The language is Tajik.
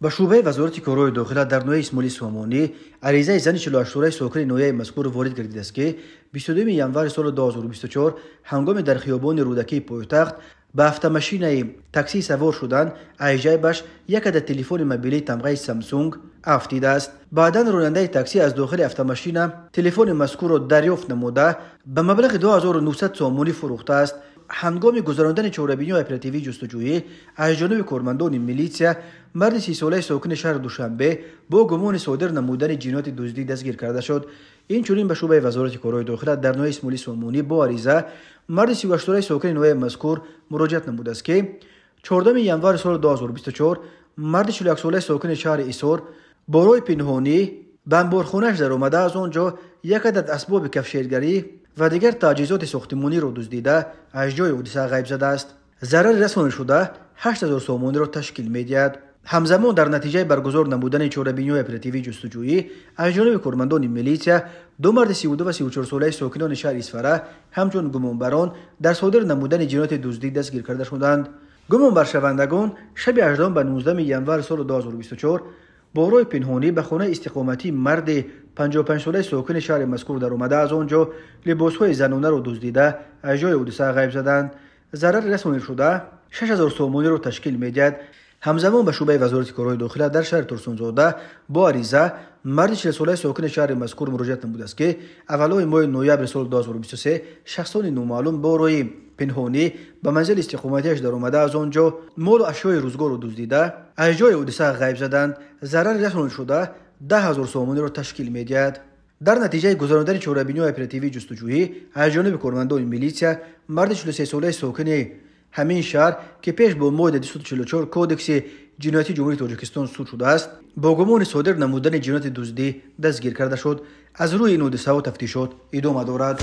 Ба шӯъбаи Вазорати корҳои дохила дар ноҳияи Исмоили Сомонӣ аризаи зани 48-солаи сокини ноҳияи мазкур ворид гардидааст, ки 22 январи соли 2024 ҳангоми дар хиёбони Рӯдакии пойтахт ба автомашинаи таксӣ савор шудан аз ҷайбаш як адад телефони мобилии тамғаи Самсунг афтидааст. Баъдан ронандаи таксӣ аз дохили автомашина телефони мазкурро дарёфт намуда, ба маблағи 2900 сомонӣ фурӯхтааст. Ҳангоми гузарондани чорабиниҳои оперативии ҷустуҷӯӣ аз ҷониби кормандони милитсия марди 30-солаи сокини шаҳри Душанбе бо гумони содир намудани ҷинояти дуздӣ дастгир карда шуд. Инчунин ба шӯъбаи Вазорати корҳои дохила дар ноҳияи Исмоили Сомонӣ бо ариза марди 38-солаи сокини ноҳияи мазкур муроҷиат намудааст, ки 14 январи соли 2024 марди 41-солаи сокини шаҳри Исор бо роҳи пинҳонӣ ба анборхонааш даромада, аз он ҷо як адад асбоби кафшергарӣ ва дигар таҷҳизоти сохтимониро дуздида, аз ҷои ҳодиса ғайб задааст. Зарари расонидашуда 8000 сомониро ташкил медиҳад. Ҳамзамон дар натиҷаи баргузор намудани чорабиниҳои оперативии ҷустуҷӯӣ аз ҷониби кормандони милитсия ду марди 32 ва 34-солаи сокинони шаҳри Исфара ҳамчун гумонбарон дар содир намудани ҷинояти дуздӣ дастгир карда шуданд. Гумонбаршавандагон шаби 18 ба 19 январи соли 2024 бо роҳи пинҳонӣ ба хонаи истиқоматии марди 55-солаи сокини шаҳри мазкур даромада, аз он ҷо либосҳои занонаро дуздида, аз ҷои ҳодиса ғайб заданд. Зарари расонидашуда 6000 сомониро ташкил медиҳад. Ҳамзамон ба шӯъбаи Вазорати корҳои дохила дар шаҳри Турсунзода бо ариза марди 40-солаи сокини шаҳри мазкур муроҷиат намудааст, ки аввалҳои моҳи ноябри соли 2023 шахсони номаълум бо роҳи пинҳонӣ ба манзили истиқоматиаш даромада, аз он ҷо молу ашёи рӯзгорро дуздида, аз ҷои ҳодиса ғайб заданд. Зарари расонидашуда 10 000 сомониро ташкил медиҳад. Дар натиҷаи гузарондани чорабиниҳои оперативии ҷустуҷӯӣ аз ҷониби кормандони милитсия марди 43-солаи сокини ҳамин шаҳр, ки пеш бо моддаи 244 Кодекси ҷиноятии Ҷумҳурии Тоҷикистон суд шудааст, бо гумони содир намудани ҷинояти дуздӣ дастгир карда шуд. Аз рӯи ин ҳодисаҳо тафтишот идома дорад.